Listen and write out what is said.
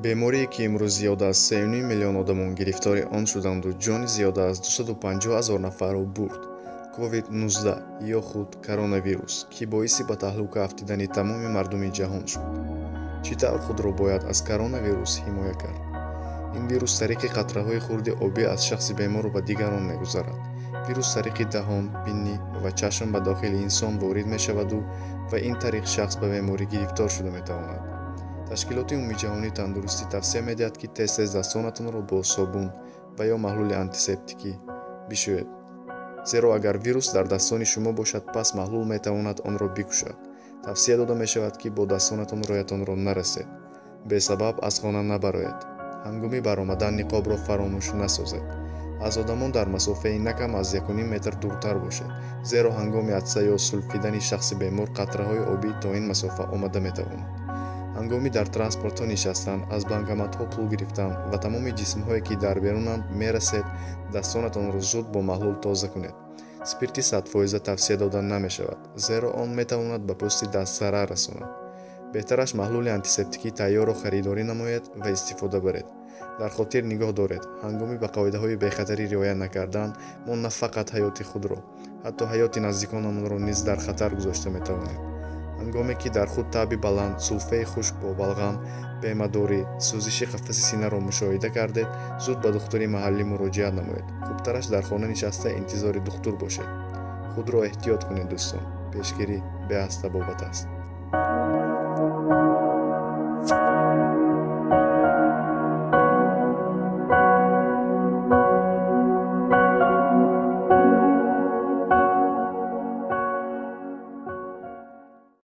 Беморие ки имрӯз зиёда аз 3,5 миллион одамон гирифтори он шуданду ҷони зиёда аз 250 ҳазор нафарро бурд. COVID-19 ё худ коронавирус, ки боиси ба таҳлука афтидани тамоми мардуми ҷаҳон шуд. Чӣ тавр худро бояд аз коронавирус ҳимоя кард? Ин вирус тариқи қатраҳои хурди обӣ аз шахси бемор ба дигарон мегузарад. Вирус тариқи даҳон, бинӣ ва чашм ба дохили инсон ворид мешаваду ва ин тариқ шахс ба беморӣ гирифтор шуда метавонад. Ташкилоти Умумиҷаҳонии тандурустӣ тавсия медиҳад, ки тез-тез дастонатонро бо собун ва ё маҳлули антисептикӣ бишӯед. Зеро агар вирус дар дастони шумо бошад, пас маҳлул метавонад онро бикушад. Тавсия дода мешавад, ки бо дастонатон рӯятонро нарасед. Бесабаб аз хона набароед. Ҳангоми баромадан ниқобро фаромӯш насозед. Аз одамон дар масофаи на кам аз 1,5 метр дуртар бошед, зеро ҳангоми атса ё сулфидани шахси бемор қатраҳои обӣ то ин масофа омада метавонад. Ҳангоми дар транспортҳо нишастан, аз банкоматҳо пул гирифтан ва тамоми ҷисмҳое, ки дар берунанд, мерасед, дастонатонро зуд бо маҳлул тоза кунед. Спирти 100% тавсия дода намешавад, зеро он метавонад ба пӯсти даст зарар расонад. Беҳтараш маҳлули антисептикӣ тайёрро харидорӣ намоед ва истифода баред. Дар хотир нигоҳ доред, ҳангоми ба қоидаҳои бехатарӣ риоя накардан, мо на фақат ҳаёти худро, ҳатто ҳаёти наздиконамонро низ дар хатар гузошта метавонем. Ҳангоме ки дар худ таби баланд, сулфаи хушк бо балғам, бемадорӣ, сӯзиши қафаси синаро мушоҳида кардед, зуд ба духтури маҳаллӣ муроҷиат намоед. Хубтараш дар хона нишаста интизори духтур бошед. Худро эҳтиёт кунед, дӯстон. Пешгирӣ беҳ аз табобат аст.